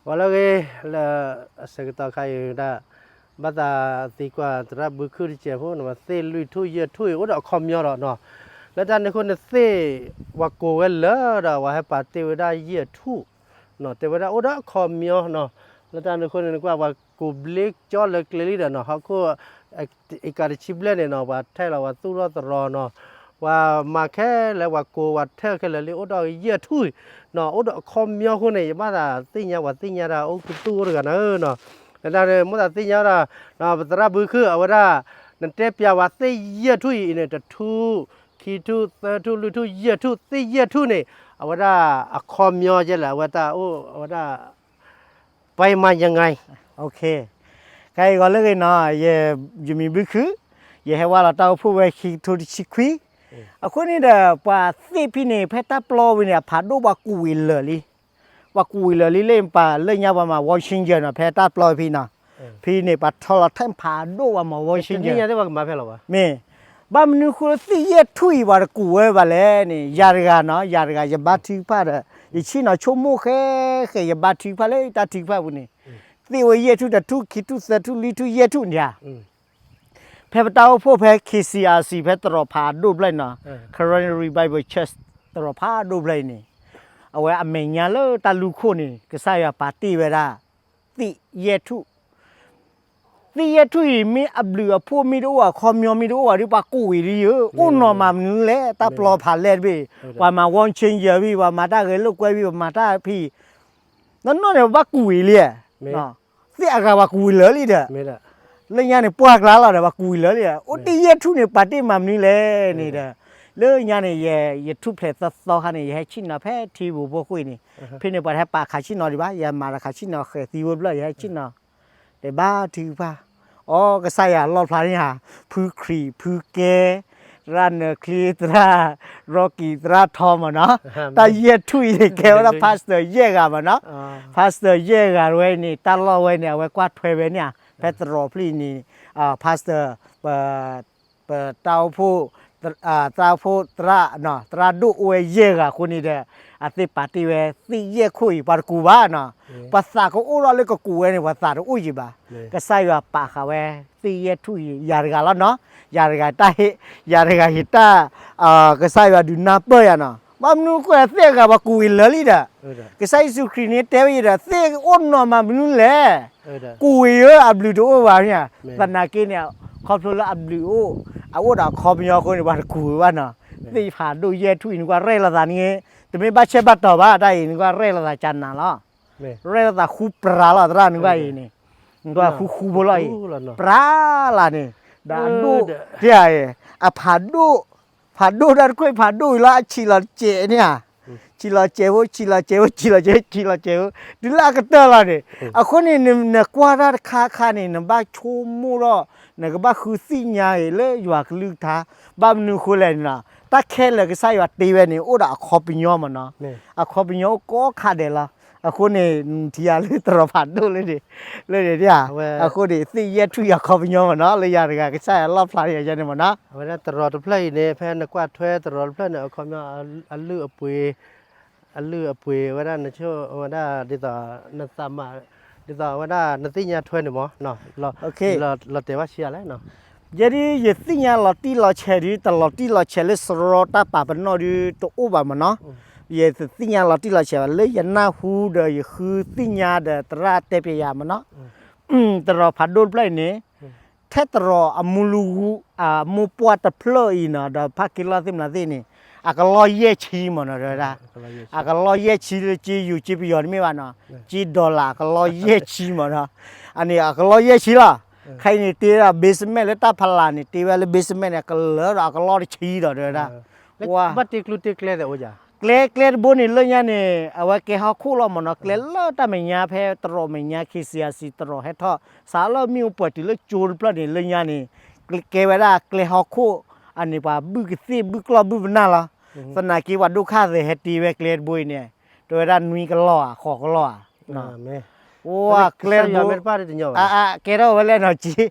ပှၤလၢအဂ့ၤ လၢအဆၢကတီၢ်ခါအံၤဒၣ် ဘၣ်သးသံကွၢ်သရၣ်ဘုခုၣ်တစဲးဖိန့ၣ် သ့ၣ်လွံၢ်ထူၣ်ယဲၢ်ထူၣ်အံၤ အိၣ်ဒီးအခီပညီဒီးနီၤ, လၢတၢ်န့ၣ်အဃိန့ၣ် သ့ၣ် ပှၤကိးဝဲလၢာ်ဒီး ပှၤဟဲပာ်တ့ၢ်ဝဲဒၣ်ယဲၢ်ထူၣ်, တဲဝဲဒၣ်အိၣ်ဒီးအခီပညီနီၤ, လၢတၢ်န့ၣ်အဃိန့ၣ် နကွၢ်ပှၤကိးဘျ့ကၠီလၢကျဲလံဒီးနီၤ ဟီၣ်ခိၣ် အကးတဆံဘျဲၣ်န့ၣ်နီၤ ပှၤထဲလီၤပှၤသူၣ်ထီၣ်သရီနီၤ, ပှၤမၤခဲလၢာ် ပှၤကိးပှၤထၢခဲလၢာ်လံ အိၣ်ဒီးယဲၢ်ထူၣ်အံၤနီၤ, အိၣ်ဒီးအခီပညီအဃိန့ၣ် ယဘၣ်သးသ့ၣ်ညါ ပှၤသ့ၣ်ညါတၢ်အိၣ်ကသူၣ်အိၣ်တဂၤနၤဧၢနီၤ, လၢတၢ်န့ၣ် မိၣ်သးသ့ၣ်ညါဝဲဒၣ် ပသရၣ်ဘုခုၣ် အဝဲဒၣ် နတဲပျးဝဲသ့ၣ်ယဲၢ်ထူၣ်အံၤန့ၣ် တထူၣ် ခံထူၣ် သၢထူၣ် လွံၢ်ထူၣ် ယဲၢ်ထူၣ် သ့ၣ်ယဲၢ်ထူၣ်န့ၣ် အဝဲဒၣ်အခီပညီယဲလဲၣ် အဝဲတၢ်အိၣ် အဝဲဒၣ် ပှၤမၤယါငါ ခဲအံၤဂီၤလၢဂ့ၤနီၤ ယ ယမံၤဘုခုၣ်, ယဟဲဝဲလီၤတၢ်အိၣ်ဖှိၣ်ဝဲခံကထိတဆံခွံ, အဃိန့ၣ်ဒီး ပှၤသ့ၣ်ဖဲန့ၣ် ဖဲတၢ်ပျီဝံၤန့ၣ် အဖးဒိၣ်ပှၤကူးဝံၤလၢာ်လံ, ပှၤကူးဝံၤလၢာ်လံလၢ ပှၤလၢညါပှၤမၤ world changer နီၤ ဖဲတၢ်ပျီဖဲနီၤ, ဖဲန့ၣ် ပှၤထီလီၤထဲဖးဒိၣ်ပှၤမၤ world changer မ့ၢ် ဘၣ်မနုၤဃိလၢသ့ၣ်ယဲၢ်ထူၣ်အံၤပှၤတကူးဝဲဘၣ်လဲၣ်န့ၣ် ယၤတဂၤနီၤ ယၤတဂၤ ယဘါထုကဖၣ်ဒီး ယဆ့ၣ်နီၤဆိကမိၣ်ဃဲဃဲ ယဘါထုကဖၣ်လၢတၢ်ထုကဖၣ်ပူၤန့ၣ် သ့ၣ်ဝဲယဲၢ်ထူၣ် တထူၣ် ခံထူၣ် သၢထူၣ် လွံၢ်ထူၣ် ယဲၢ်ထူၣ်န့ၣ်ဧါ, ဖဲပတၢ်အိၣ်ဖှိၣ်ဖဲ K C R C ဖဲသရိာ်ဖးဒိၣ်တဖျၢၣ်အံၤနီၤ Karen Revival Church သရိာ်ဖးဒိၣ်တဖျၢၣ်အံၤန့ၣ် အဝဲအမဲာ်ညါလၢတၢ်လူၢ်ခိၣ်န့ၣ် ကစၢ်ယွၤပာ်တ့ၢ်ဝဲဒၣ် သ့ၣ်ယဲၢ်ထူၣ် သ့ၣ်ယဲၢ်ထူၣ်အံၤ မ့ၢ်အဘျုးအဖှိၣ်မ့ၢ်တအိၣ် အခီပညီမ့ၢ်တအိၣ်ဘၣ်ဒီး ပှၤကူးဝံၤလံဧၢ, အိၣ်နီၤမၤမနုၤလဲၣ် တၢ်ပျီဖးလဲၢ်တဘ့ၣ်, ပှၤမၤ world changer ဝံၤ ပှၤမၤတၢ်ဂဲၤလိာ်ကွဲဝံၤ ပှၤမၤတၢ်ဖံး နီၢ်နီၢ်န့ၣ် ပဘၣ်ကူးဝံၤလံ, သ့ၣ်အဂၤပှၤကူးဝံၤလၢာ်လံဒီး, လၢညါန့ၣ် ပှၢ်ကျါလီၤဒီး ပှၤကူးဝံၤလၢာ်လံ, အိၣ်တ့ၢ်ယဲၢ်ထူၣ်န့ၣ် ပာ်တ့ၢ်မၤမနုၤလဲၣ်န့ၣ်ဒီး, လၢညါန့ၣ် ယ ယထူၣ်ဖျဲးသီသီခါန့ၣ် ယဟဲဆ့ၣ်နီၤဖဲထံပူၤဖိဃိန့ၣ်, ဖဲန့ၣ်ပှၤတဟဲပာ်ခးဆ့ၣ်နီၤဒံးဘၣ်, ယမၤတခါဆ့ၣ်နီၤဃဲၤသံဝဲတဖျၢၣ် ယဟဲဆ့ၣ်နီၤ တဘၣ်ထုကဖၣ်, အိ ကစၢ်ယွၤလီၣ်ဖျါန့ၣ်ဧါ, ဖုခရံာ် ဖုကဲ, သရၣ်နၢၤချ့ သရၣ် ရီကံၤ သရၣ်ထီမ့ၢ်နီၤ, တၢ်ယဲၢ်ထူၣ်အံၤန့ၣ် ကဲဝဲဒၣ် pastor ယဲၢ်ဂၤမ့ၢ်နီၤ, pastor ယဲၢ်ဂၤဝဲန့ၣ် တၢ်လီၢ်ဝဲန့ၣ် အဝဲကွၢ်ထွဲဝဲန့ၣ်ဧါ, ဖဲသရိာ်ဖျၢၣ်အံၤန့ၣ် pastor ပ ပတၢ်အိၣ်ဖှိၣ် သရၣ် သရၣ်ဒိၣ်အိၣ်ဝဲယဲၢ်ဂၤအဃိန့ၣ်ဒီး အသ့ၣ်ပာ်တ့ၢ်ဝဲသ့ၣ်ယဲၢ်ထူၣ်အံၤ ပှၤတကူးဘၣ်နီၤ, ပှၤသးကအိၣ်ထီၣ်လၢကကူးဝဲန့ၣ် ပှၤသးတအိၣ်ယံၤဘၣ်, ကစၢ်ယွၤပာ်ဃာ်ဝဲသ့ၣ်ယဲၢ်ထူၣ်အံၤ ယၤတဂၤလီၤနီၤ, ယၤတဂၤတၢ်ဟ့ၣ်, ယၤတဂၤဟ့ၣ်တၢ်, ကစၢ်ယွၤဒုးနၢ်ပၢၢ်ယၤနီၤ, ဘၣ်မနုၤဃိသ့ၣ်အဂၤပှၤကူးဝံၤလၢာ်လံဒီး, ကစၢ်ယ့ၣ်ၡူးခရံာ်န့ၣ်တဲဝဲအံၤဒီး သ့ၣ်အိၣ်နီၤမၤမနုၤလဲၣ် ကူးဝံၤဧၢ အဘျုးတအိၣ်ဘၣ်န့ၣ်, သနာ်က့န့ၣ် ခီဖျိလၢအဘျုးအိၣ်, အအိၣ်ဒီးအခီပညီအဃိန့ၣ် ပှၤတကူးဝဲဘၣ်နီၤ, သ့ၣ်ဖးဒိၣ်ယဲၢ်ထူၣ်အံၤ နကွၢ်ရဲၣ်လိာ်သးန့ၣ်, တမ့ၢ်ဘၣ်ဆဲးဘၣ်တီၤဘၣ် တၢ်အံၤ နကွၢ်ရဲၣ်လိာ်သးကနၤလီၤ, ရဲၣ်လိာ်သးဃူပြးလီၤ သရၣ်နကွၢ်အံၤန့ၣ်, နကွၢ်ဃူဃူဖိလီၤအံၤ, ပြးလၢ်န့ၣ်, ဒီးအဒိၣ်, အဖးဒိၣ်, ဖးဒိၣ်တၢ်တခွဲးဖးဒိၣ်အံၤလီၤ အဆံးလီၤစဲးန့ၣ်ဧါ ဆံးလီၤစဲးဖိ ဆံးလီၤစဲးဖိ ဆံးလီၤစဲးဖိ တုၤလၢအကတၢၢ်လီၤန့ၣ်, အဃိန့ၣ် နကွၢ်တၢ်တခါခါန့ၣ် နဘၣ်ဆိကမိၣ်ထီၣ်, နကဘၣ်ဃုသ့ၣ်ညါအံၤလၢယွၤကလုၢ်ကထါ, ဘၣ်မနုၤအဃိလဲၣ်န့ၣ်လီၤ, တၢ်ခဲလၢာ်ကစၢ်ယွၤတ့ဝဲန့ၣ် အိၣ်ဒီးအခီပညီမ့ၢ်နီၤ, အခီပညီအိၣ်ကိးခါဒဲးလီၤ, အဃိန့ၣ် ထံၣ်ယၤလၢသရိာ်ဖးဒိၣ်လၢန့ၣ်, လၢန့ၣ်, အဃိန့ၣ် သ့ၣ်ယဲၢ်ထူၣ်အံၤအခီပညီမ့ၢ်နီၤ လၢယၤတဂၤကစၢ်ယွၤလီၣ်ဖျါန့ၣ်ယၤန့ၣ်မ့ၢ်နီၤ အဝဲဒၣ်သရိာ်တဖျၢၣ်အံၤန့ၣ် ဖဲနကွၢ်ထွဲသရိာ်တဖျၢၣ်န့ၣ် အခီပညီ အလုၢ်အပှ့ၤ, အလုၢ်အပှ့ၤဝဲဒၣ် နဆိၣ်ဝဲဒၣ် ဒ်သိးနသးမၤ, ဒ်သိးဝဲဒၣ်နသ့ၣ်ညါထွဲန့ၣ်မ့ၢ်, လီၤတဲာ်ဘၣ်ဆံးလဲၣ်, ယဲဒ်ယသ့ၣ်ညါလီၤတံၢ်လီၤဆဲးဒ် တလီၤတံၢ်လီၤဆဲးလၢစရီတၢ်ပာ်ပနီၣ်ဒ်တအိၣ်ဘၣ်မ့ၢ်နီၤ, ယသ့ၣ်ညါလီၤတံၢ်လီၤဆဲးဘၣ် လၢယနၢ်ဟူဒီးယဃုသ့ၣ်ညါဒီးသရၣ်တဲပျးယၤမ့ၢ်နီၤ, သရိာ်ဖးဒိၣ်တဖျၢၣ်အံၤန့ၣ် ထဲသရိာ်အမူလူ, အမိၢ်ပှၢ်တဖျၢၣ်အံၤနီၤ ဒီးဖးက့ၤလီၤသ့ၣ်မနုၤသ့ၣ်န့ၣ် အကလီၢ်ယဲၢ်ဆံမ့ၢ်နီၤ တဲဝဲဒၣ်, အကလီၢ်ယဲၢ်ဆံလၢက့ယိၤက့ပယီၤတမ့ၢ်ဘၣ်နီၤ, က့ dollar အကလီၢ်ယဲၢ်ဆံမ့ၢ်နီၤ, အန့ၣ်အကလီၢ်ယဲၢ်ဆံလီၤ, ခဲအံၤန့ၣ်တ့ဒီး basement လၢတၢ်ဖးလၢ်န့ၣ် တ့ဝဲလၢ basement န့ၣ် ကလၢာ်ဒီးအကလီၢ်တဆံဒီး တဲဝဲဒၣ်, ဘၣ်တ့ကျိတ့ကျဲသ့ၣ်အိၣ်ယၤ ကျဲ ကျဲတဘိန့ၣ် လၢညါန့ၣ် အဝဲကဲဟီၣ်ခိၣ်လီၤမ့ၢ်နီၤ, ကျဲလၢတၢ်မဲာ်ညါဖဲသရိာ်မဲာ်ညါ ခ့စံအၤစံ သရိာ်ဟဲထီၣ် စးလၢမ့ၣ်အူပှဲၤတုၤလၢကၠိတဖျၢၣ်န့ၣ် လၢညါန့ၣ် ကဲဝဲဒၣ်ကျဲဟီၣ်ခိၣ်, အန့ၣ်ပှၤဘုၣ်ကသ့ၣ်ဘုၣ်ကျီၢ်ဘုၣ်ပနၢ်လီၤ. သနာ်က့ပှၤဒိၣ်ခါသ့ၣ်ဟဲတ့ဝဲကျဲတဘိအံၤန့ၣ် တဲဝဲဒၣ်နွံကလီၢ်ဧါ ဃိးကလီၢ်ဧါ ကျဲတဘိ, ကဲထီၣ်ဝဲလဲၣ်နီၤ,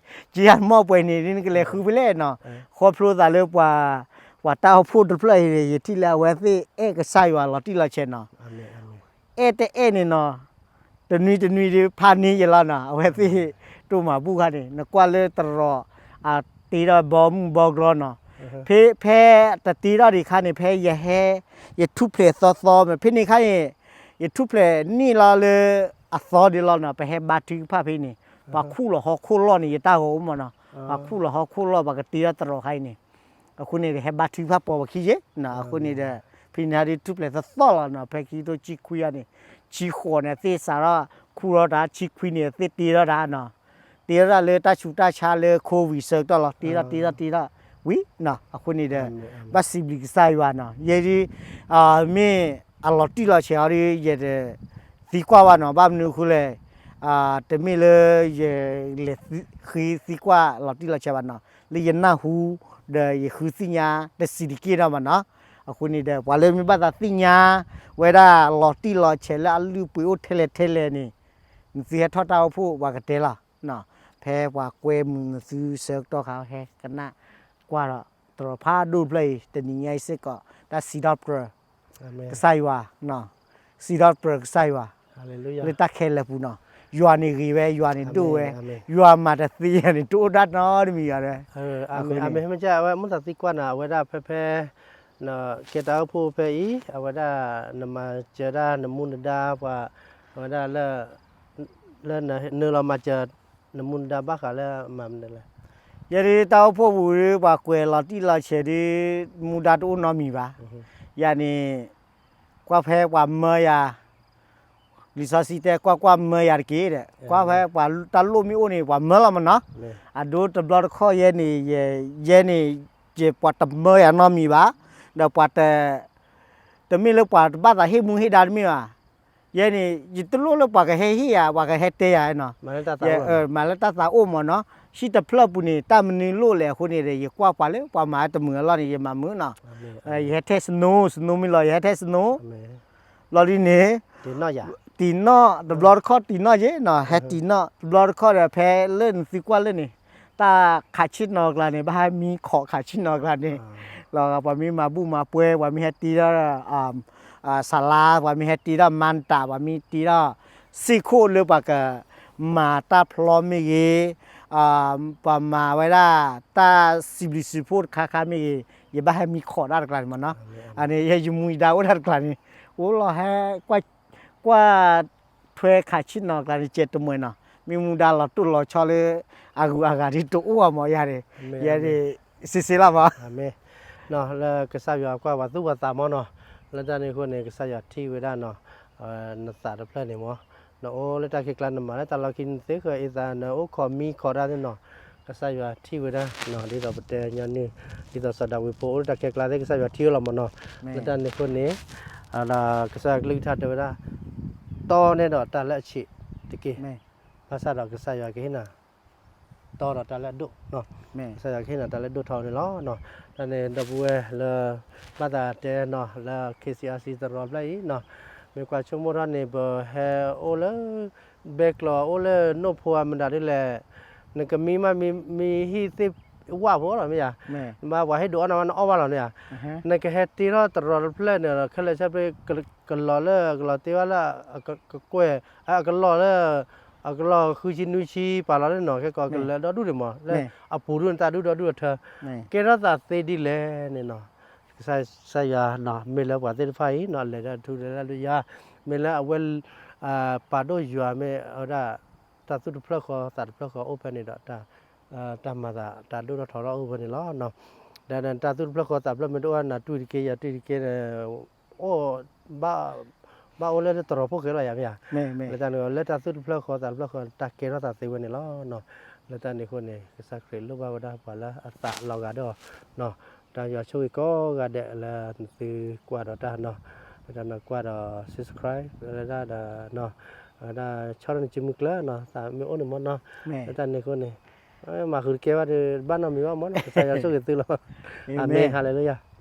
က့အမီၢ်ပှဲၤန့ၣ် နကလဲၤဃုဖဲလဲၣ်နီၤ, ခီဖျိသးလၢပှၤ, ပှၤတၢ်အိၣ်ဖှိၣ်တဖျၢၣ်အံၤန့ၣ် ယထံၣ်လၢအဝဲသ့ၣ်အဲၣ်ကစၢ်ယွၤလီၤတံၢ်လီၤဆဲးနီၤ, အဲၣ်တအဲၣ်န့ၣ်နီၤ, တနွံတနွံဒုးဖးန့ၢ်ယလီၤနီၤ, အဝဲသ့ၣ်တိၢ်မၤဘူၣ်ခါန့ၣ် နကွၢ်လၢတရီး အတ့ထီၣ်ဘီမုၢ်ဘီကျီနီၤ, ဖဲ ဖဲတတ့ထီၣ်ဒံးခါန့ၣ် ဖဲယဟဲ ယထူၣ်ဖျဲးသီသီမ့ၢ် ဖဲန့ၣ်ခါန့ၣ် ယထူၣ်ဖျဲးန့ၢ်လီၤလၢအသီဒံးလီၤနီၤ, ပဟဲဘါထုကဖၣ်ဖဲန့ၣ် ပှၤခူၣ်လီၤဟီၣ်ခိၣ်လီၢ်န့ၣ် ယတၢ်ဂီၤအိၣ်မးနီၤ, ပှၤခူၣ်လီၤဟီၣ်ခိၣ်လီၢ် ပှၤကတ့ထီၣ်တရီးခါအံၤန့ၣ် အဃိန့ၣ် ဟဲဘါထုကဖၣ်ပိာ်ပခံယ့ၣ်နီၤ, အဃိန့ၣ်ဒီး ဖဲန့ၣ်ဒုးထူၣ်ဖျဲးသီသီလီၤနီၤ, ဖဲခံကထိခံဆံခွံအံၤန့ၣ် ခံဃိးန့ၣ် သ့ၣ်စးထီၣ်ခူၣ်ထီၣ်တၢ်, ခံခွံန့ၣ် သ့ၣ်တ့ထီၣ်တၢ်နီၤ, တ့ထီၣ်တၢ်လၢတၢ်ဆူးတၢ်ဆါလၢ COVID ဆၢကတီၢ်လီၤ, တ့ထီၣ်တ့ထီၣ်တ့ထီၣ်ဝံၤနီၤ, အဃိန့ၣ်ဒီး ဘၣ်စံးဘျုးကစၢ်ယွၤနီၤ, ယဲဒုး မ့ၢ်အလီၤတံၢ်လီၤဆဲးအီၤဒုး ယတသံကွၢ်ဘၣ်နီၤ, ဘၣ်မနုၤအဃိလဲၣ်, တမ့ၢ်လၢယလဲၤဃ့သံကွၢ်လီၤတံၢ်လီၤဆဲးဘၣ်နီၤ, လၢယနၢ်ဟူ ဒီးယဃုသ့ၣ်ညါတစံးတက့ၢ်နီၤဘၣ်နီၤ, အဃိန့ၣ်ဒီး ပှၤလၢမ့ၢ်ဘၣ်သးသ့ၣ်ညါ ဝဲဒၣ်လီၤတံၢ်လီၤဆဲးလၢအလုၢ်အပှ့ၤအိၣ်ထဲလဲၣ်ထဲလဲၣ်န့ၣ် နသုဟဲထီၣ်တၢ်အိၣ်ဖှိၣ်ပှၤကတဲလီၤ, ဖဲပှၤကွဲမုာ်နသုဆၢကတီၢ်ခါ ဟဲကနၣ်ကွၢ်ဒီး တရီးဖးဒိၣ်တဖျၢၣ်အံၤ တနံၤညါအံၤစ့ၢ်ကီး တၢ်စံးထီၣ်ပတြၢၤ ကစၢ်ယွၤ, စံးထီၣ်ပတြၢၤကစၢ်ယွၤ လၢတၢ်ခဲလၢာ်ပူၤနီၤ, ယွၤန့ၣ်ဂ့ၤဝဲ, ယွၤန့ၣ်ဒိၣ်ဝဲ, ယွၤမၤတသ့ယၤန့ၣ် တအိၣ်ဒၣ်နီတမံၤယၤဒီး, အမ့ၢ်မ့ၢ်ဝဲမုၢ်သးသံကွၢ်နီၤ, အဝဲဒၣ်ဖဲဖဲ ကဲတၢ်အိၣ်ဖှိၣ်ဖဲအံၤ အဝဲဒၣ် နမၤစၢၤဒၣ်နမူနဒါပှၤ အဝဲဒၣ် လၢနနုာ်လီၤမၤစၢၤ နမူနဒါဘၣ်ဃးလၢမၤမနုၤလဲၣ်, ယဲဒုးတၢ်အိၣ်ဖှိၣ်ပူၤဒုး ပှၤကွဲးလီၤတံၢ်လီၤဆဲးဒုး မူဒါတအိၣ်နီတမံၤဘၣ်, ယၤန့ၣ် ကွၢ်ဖဲပှၤမၢယၤ လံာ်စီဆှံတဲ ကွၢ်ကွၢ်မၢယၤတက့ၢ်ဒီး ကွၢ်ဖဲပှၤတၢ်လိၣ်မ့ၢ်အိၣ်န့ၣ် ပှၤမၢလီၤမးနီၤ, အဒိတဘျီတခီၣ်ယဲန့ၣ် ယဲန့ၣ် ယပှၤတမၢယၤနီတမံၤဘၣ်, ဒီးပှၤတ တမ့ၢ်လၢပှၤတဘၣ်သးဟ့ၣ်မူဟ့ၣ်ဒါတမ့ၢ်ဘၣ်, ယဲန့ၣ် ယတလိၣ်လၢပှၤကဟဲဟ့ၣ်ယၤ ပှၤကဟဲတဲယၤနီၤ, မၤလၢတၢ်သးအိၣ်မးနီၤ, ဟံၣ်တဖျၢၣ်ပူၤန့ၣ် တၢ်မနုၤလိၣ်လဲၣ်အဃိန့ၣ်ဒီး ယကွၢ်ပှၤလၢပှၤမၤတမုာ်အလီၢ်န့ၣ် ယမၤမုာ်နီၤ, ယဟဲထဲ snow snow မ့ၢ်လီၤ ယဟဲထဲ snow လီၤဒ်န့ၣ် တံၢ်နီၣ်တဘျီတခီၣ်တံၢ်နီၣ်ယ့ၣ်နီၤ, ဟဲတံၢ်နီၣ်တဘျီတခီၣ်ဒီး ဖဲလၢနသုကွၢ်လၢန့ၣ် တၢ်ခးဆ့ၣ်နီၤအကျါန့ၣ် ဘၣ်ဟဲမံခီးခးဆ့ၣ်နီၤအကျါန့ၣ်, လီၤပှၤမ့ၢ်မၤဘူၣ်မၤပှဲၤ ပှၤမ့ၢ်ဟဲတ့ထီၣ် စးလါ ပှၤမ့ၢ်ဟဲတ့ထီၣ်မါနတး ပှၤမ့ၢ်တ့ထီၣ်စ့ၢ်ခိၣ်လၢပှၤကမၤတၢ်ဖျီမ့ၢ်ဂ့ၤ, ပှၤမၤဝဲဒၣ်တၢ်စံးဘျုးစံးဖှိၣ်တခါခါမ့ၢ်ဂ့ၤ, ယဘၣ်ဟဲမံခီးတၢ်တကျါန့ၣ်မးနီၤ, အန့ၣ်ယဲယမူယဒါအိၣ်တၢ်တကျါန့ၣ်, အိၣ်လီၤဟဲ ကွၢ်ထွဲခးဆ့ၣ်နီၤအကျါန့ၣ် ကဲတမှဲၤနီၤ, မ့ၢ်မူဒါလီၤတိၢ်လီၤဆီလၢ အဂုၤအဂၤဒ်တအိၣ်အမးယၤန့ၣ်, ယဲဒၣ် စ့စ့လၢ်မး လၢကစၢ်ယွၤကွၢ်ပှၤသူၣ်ပှၤသးမးနီၤ, လၢတၢ်န့ၣ်အဃိန့ၣ် ကစၢ်ယွၤထံၣ်ဝဲဒၣ်နီၤ, နသးတဖျၢၣ်န့ၣ်မး, နအိၣ်လၢတၢ်ခဲကျါ နမၤလၢတၢ်လီၢ်ခံ နသ့ဃၢၤအသး နအိၣ်ခိးမံခိးတၢ်သ့ၣ်နီၤ, ကစၢ်ယွၤထံၣ်ဝဲဒၣ်နီၤ, ဒ်သိးပတဲညီနုၢ် ဒ်သိးစီၤဒၤဝံးဖိအိၣ်လၢတၢ်ခဲကျါသ့ၣ် ကစၢ်ယွၤထံၣ်ဝဲလီၤမးနီၤ, လၢတၢ်န့ၣ်အဃိန့ၣ် ဒီးကစၢ်ယွၤကလုၢ်ကထါတဲဝဲဒၣ် တီန့ၢ်ဒီးတၢ်လၢအဆံးတက့ၢ်, ဘၣ်ဆၣ်ဒီးကစၢ်ယွၤကဟ့ၣ်နၤ တီဒီးတၢ်လၢအဒိၣ်, ကစၢ်ယွၤကဟ့ၣ်နၤတၢ်လၢအဒိၣ်ထီၣ်န့ၣ်လီၤ. တၢ်န့ၣ်ဒီပုၢ်ဝဲၢ်လၢ ဘၣ်သးတဲနီၤ လၢ K C R C သရိာ်ဖျၢၣ်အံၤနီၤ, မ့ၢ်ကွၢ်ဆိကမိၣ်ထီၣ်န့ၣ် ပဟဲအိၣ်လၢ ဘဲကျိးအိၣ်လၢနိၣ်ဖိအမတၤဒ်လဲၣ်, နကမံမးမံဟံၣ်သ့ၣ်ဝၣ်ဖိလီၤမ့ၢ်ဧါ, မ့ၢ်ပှၤဟ့ၣ်ဒုးအီၣ်နၤမး နအီၣ်ဘၣ်လီၤန့ၣ်ဧါ, နကဟဲတ့ထီၣ်သရိာ်တဖျၢၣ်န့ၣ်ဒီး ခဲလၢာ်ဆၢဖဲ ကလီၤလၢ ကလီၤတ့ဘၣ်လၢ ကကွဲၢ် အကလီၤလၢ အကလီၤဃုဆံနွံဆံပာ်လီၤလၢနီၤ, ခဲကီးကလၢာ်ဒီဒူၣ်န့ၣ်မး လၢအပူၤဒူၣ်န့ၣ် သးဒူၣ်ဒီဒူၣ်အထၢ, ကဲထီၣ်သးသ့ဒ်လဲၣ်န့ၣ်နီၤ, ကစၢ်ယွၤနီၤ မ့ၢ်လၢပှၤသ့ၣ်တဖၣ်အံၤနီၤ လဲၤဒီးထူလဲၤလၢယၤ, မ့ၢ်လၢအဝဲ ပာ်ဒိၣ်ယွၤမ့ၢ်ဝဲဒၣ် တၢ်သူၣ်တဖျၢၣ်ဃီသးတဖျၢၣ်ဃီအိၣ်ဖဲန့ၣ်ဒီး တၢ်မၤသးတၢ်ဒိၣ်ထီၣ်ထီထီၣ်အိၣ်ဖဲန့ၣ်လီၤ. ဒီးတၢ်သူၣ်တဖျၢၣ်ဃီသးတဖျၢၣ်မ့ၢ်တအိၣ် နတွံၢ်တက့ၢ်ယတွံၢ်တက့ၢ် အိၣ် ဘၣ်အိၣ်လၢသရိာ်ဖိၣ်ဃဲလီၤယၤမ့ၢ်ဧါ, လၢတၢ်န့ၣ် လၢတၢ်သူၣ်တဖျၢၣ်ဃီသးတဖျၢၣ်ဃီ တၢ်ကဲထီၣ်သးသ့ဝဲန့ၣ်လီၤ. လၢတၢ်န့ၣ်အဃိန့ၣ် ကစၢ်ခရံာ်လိၣ်ဘၣ်ဝဲဒၣ်ပှၤလၢအသးလီၤဂာ်ဒီးနီၤ, တၢ်ယွၤဆိၣ်ဂ့ၤကိးဂၤဒဲးလၢနသုကွၢ်ဒီးတၢ်နီၤ, လၢတၢ်နကွၢ်ဒီး subscribe လၢတၢ်ဒီးနီၤ, အဝဲဒၣ်ဆီထီၣ်နစုမုၢ်ကျၢၤနီၤ သးမ့ၢ်အိၣ်န့ၣ်မ့ၢ်နီၤ, လၢတၢ်န့ၣ်အဃိန့ၣ် မၤဃုာ်တကဲဘၣ်ဒီး ဘၣ်နီတမံၤဘၣ်မ့ၢ်နီၤ, ကစၢ်ယွၤဆိၣ်ဂ့ၤသုလီၤ. အၤမ့ၣ် ဟါလ့လူယၤ.